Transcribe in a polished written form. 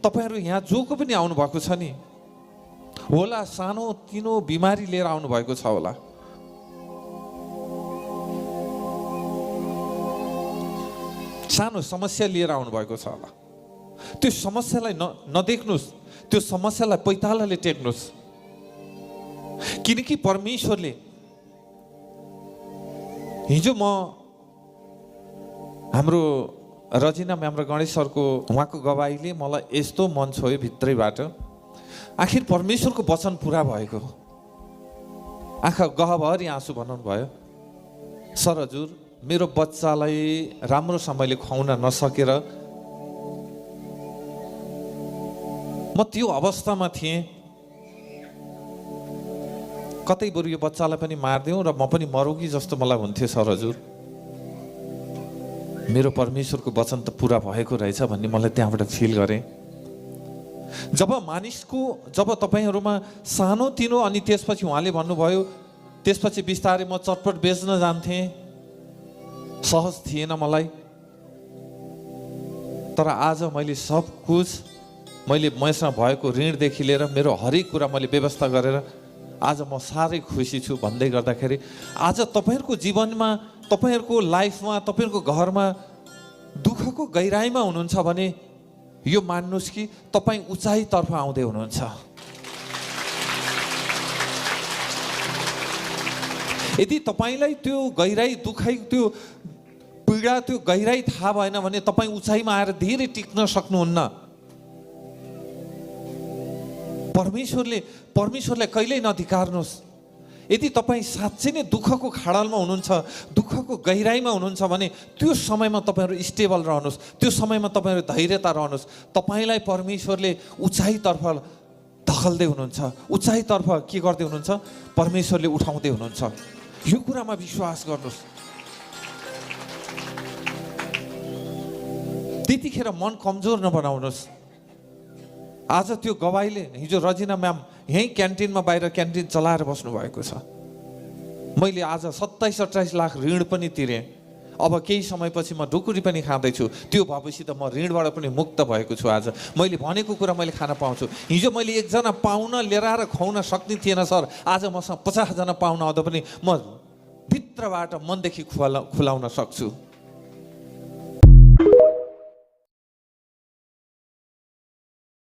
तपाईहरु यहाँ जो को पनि आउनु भएको छ नि, होला सानो तिनो बिमारी लिएर आउनु भएको छ होला, सानो समस्या लिएर आउनु भएको छ होला। त्यो समस्यालाई नदेख्नुस्, त्यो समस्यालाई पैतालाले टेक्नुस्, किनकि परमेश्वरले हिजो म हाम्रो रजिना म्याम र गणेश सरको उहाँको गवाईले मलाई यस्तो मन छोयो भित्रैबाट, आखिर परमेश्वरको वचन पुरा भएको, आँखा गहभरि आँसु बनाउनु भयो। सर हजुर, मेरो बच्चालाई राम्रोसँगले खुवाउन नसकेर म त्यो अवस्थामा थिएँ, कतै बरु यो बच्चालाई पनि मारिदिउँ र म पनि मरौँ कि जस्तो मलाई हुन्थ्यो। सर हजुर, मेरो परमेश्वरको वचन त पुरा भएको रहेछ भन्ने मलाई त्यहाँबाट फिल गरेँ। जब तपाईहरुमा सानो तिनो, अनि त्यसपछि उहाँले भन्नुभयो, त्यसपछि बिस्तारै म चटपट बेच्न जान्थेँ, सहज थिएन मलाई। तर आज मैले सब कुछ, मैले मसँग भएको ऋणदेखि लिएर मेरो हरेक कुरा मैले व्यवस्था गरेर आज म साह्रै खुसी छु भन्दै गर्दाखेरि आज तपाईहरुको जीवनमा, तपाईहरुको लाइफमा, तपाईहरुको घरमा दुःखको गहिराईमा हुनुहुन्छ भने यो मान्नुस् कि तपाईं उचाइतर्फ आउँदै हुनुहुन्छ। यदि तपाईलाई त्यो गहिराई, दुखाइ, त्यो पीडा, त्यो गहिराई थाहा भएन भने तपाईं उचाइमा आएर धेरै टिक्न सक्नुहुन्न। परमेश्वरलाई कहिल्यै नधिकार्नुहोस्। यदि तपाईं साँच्चै नै दुःखको खाडलमा हुनुहुन्छ, दुःखको गहिराईमा हुनुहुन्छ भने त्यो समयमा तपाईहरु स्टेबल रहनुहोस्, त्यो समयमा तपाईहरु धैर्यता रहनुहोस्। तपाईलाई परमेश्वरले उचाइतर्फ धकेल्दै हुनुहुन्छ, उचाइतर्फ के गर्दै हुनुहुन्छ, परमेश्वरले उठाउँदै हुनुहुन्छ। यो कुरामा विश्वास गर्नुहोस्। त्यतिखेर मन कमजोर नबनाउनुहोस्। आज त्यो गवाईले, हिजो रजिना म्याम यही क्यान्टिनमा, बाहिर क्यान्टिन चलाएर बस्नु भएको छ। मैले आज 27-28 लाख ऋण पनि तिरेँ। अब केही समयपछि म ढुकुरी पनि खाँदैछु। त्यो भएपछि त म ऋणबाट पनि मुक्त भएको छु। आज मैले भनेको कुरा मैले खान पाउँछु। हिजो मैले एकजना पाहुना लिएर आएर खुवाउन सक्ने थिएन सर, आज मसँग 50 जना पाहुना आउँदा पनि म भित्रबाट मनदेखि खुलाउन सक्छु।